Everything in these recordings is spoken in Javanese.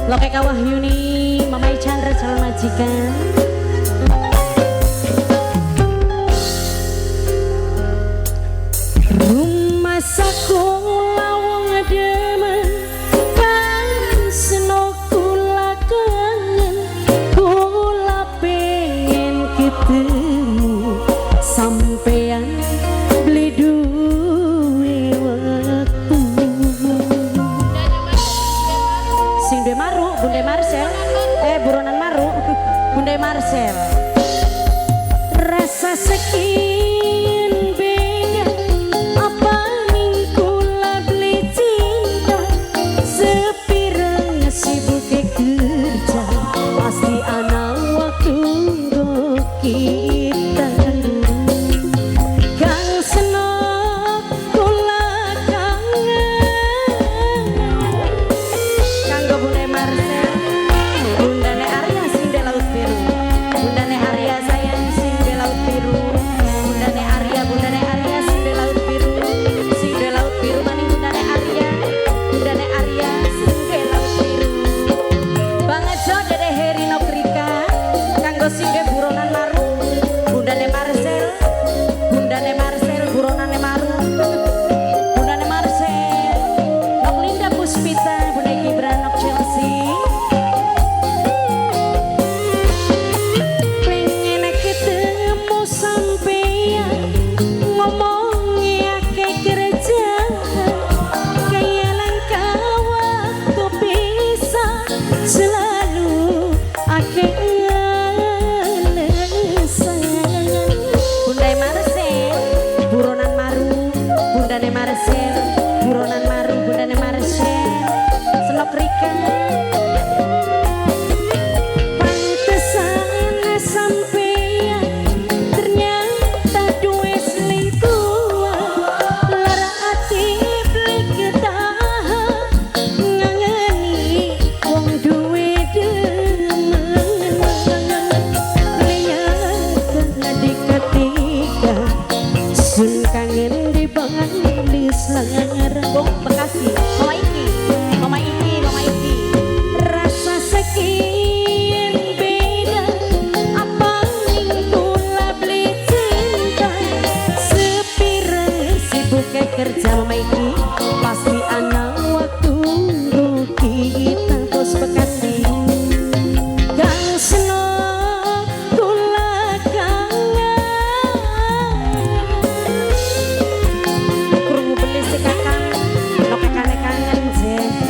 Loke Wahyuni, Mamai Chandra calon majikan. Rumah sakola wong demen, kan seno kula kangen, kula pengen ketemu sampean beli duwe wektu. Sing duwe maru, Bunda Marcel. Buronan maru, Bunda Marcel. Rasa sekian beda, apa ning kula beli cinta, sepirang sibuk kerja, pasti ana waktu nggo kita. Kang senok kula kangen. Kanggo Bunda Marcel, Bundane Arya sing di laut biru, Bundane Arya sayang sing di laut biru, Bundane Arya, Bundane Arya sing di laut biru, sing di laut biru maning Bundane Arya, Bundane Arya sing di laut biru. Bang Ejo Dede Heri Nokrika, kanggo sing di buronan maru, Bundane Marcel, Bundane Marcel buronane maru, Bundane Marcel, Nok Linda Puspita, Bunda Gibran Nok Chelsea. Pengen ketemu sampean, ngomongi akeh kerjaan, kaya langka waktu bisa selalu akeh alasan. Bunda Marcel, buronan maru, Bundane Marcel, buronan maru, Bundane Marcel, Senok Rika. Pantesan sampean ternyata duwe selingkuhan, lara ati beli ketahan, ngangeni wong duwe demen. Lihat ketika sun kangen di banglis lara. Bong Bekasi, Mama Iki, Mama Iki, Mama Iki. Rasa sekian beda, apa ning kula beli cinta, sepirang sibuk kerja Mama Iki, pasti ana waktu kita bos Bekasi. Kang senok kula kangen. Krungu beli si kakang, no kakane kangen je.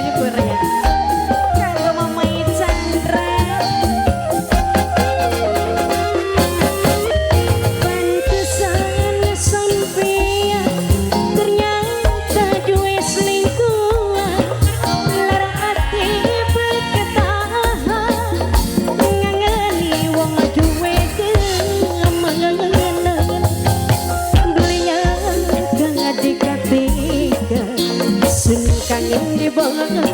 Syukur ya. Kanggo Mamai Chandra. Pantesan sampeyan ternyata duwe selingkuhan. Lara ati ketahan ngangeni wong duwe demenan. Belinya kang dikatika sun kangin dibangun.